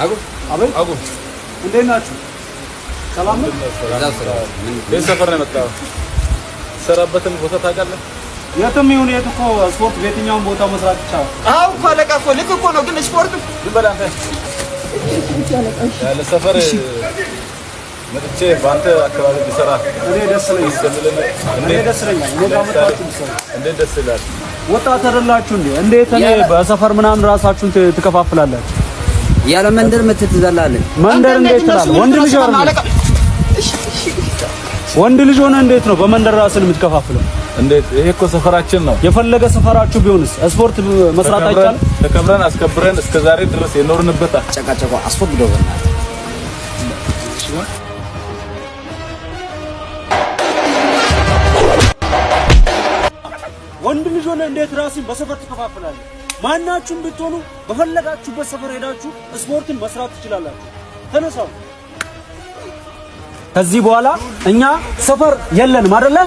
አጉ። አቤት። አጉ። እንዴት ናችሁ? ሰላም ነው? የት ሰፈር ነው የመጣኸው? ሰራበትን ቦታ ታውቃለህ? የትም ይሁን የት እኮ ስፖርት በየትኛውም ቦታ መስራት ይቻላል። አዎ እኮ አለቃ እኮ ልክ እኮ ነው፣ ግን ስፖርት ዝም በል አንተ። ያለ ሰፈር መጥቼ በአንተ አካባቢ ቢሰራ እኔ ደስ ይለኛል። እኔ ደስ ይለኛል። እኔ ጋር መጣችሁ ብትሰሩ። እንዴት ደስ ይላል። ወጣት አይደላችሁ እንዴ? እንዴት እኔ በሰፈር ምናምን ራሳችሁን ትከፋፍላላችሁ? ያለ መንደር መተህ ትዘላለህ። መንደር እንዴት ትላለህ? ወንድ ልጅ አይደል? አለቃ። ወንድ ልጅ ሆነ እንዴት ነው በመንደር ራስን የምትከፋፍለው? እንዴት? ይሄ እኮ ሰፈራችን ነው። የፈለገ ሰፈራችሁ ቢሆንስ ስፖርት መስራት አይቻልም? ተከብረን አስከብረን እስከ ዛሬ ድረስ የኖርንበት ጨቃጨቋ አስወግደው በእናትህ። ወንድ ልጅ ሆነ እንዴት ራስን በሰፈር ትከፋፍላለህ? ማናችሁም ብትሆኑ በፈለጋችሁበት ሰፈር ሄዳችሁ ስፖርትን መስራት ትችላላችሁ። ተነሳው። ከዚህ በኋላ እኛ ሰፈር የለንም አይደለ?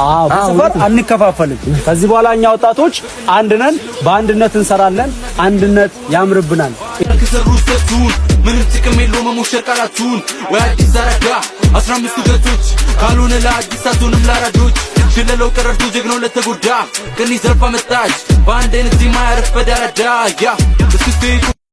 አዎ፣ በሰፈር አንከፋፈልም። ከዚህ በኋላ እኛ ወጣቶች አንድ ነን፣ በአንድነት እንሰራለን። አንድነት ያምርብናል። ከሰሩ ስተቱን ምንም ጥቅም የለው መሞሸር ቃላቱን ወይ አዲስ አራዳ 15ቱ ገጾች ካልሆነ ለአዲስ አትሆንም ለአራዶች። ሽለለው ቀረርቶ ጀግናው ለተጎዳ ቅኒ ዘርፋ መጣች በአንድ አይነት ዜማ ያረፈደ አራዳ ያ እስክስቴ።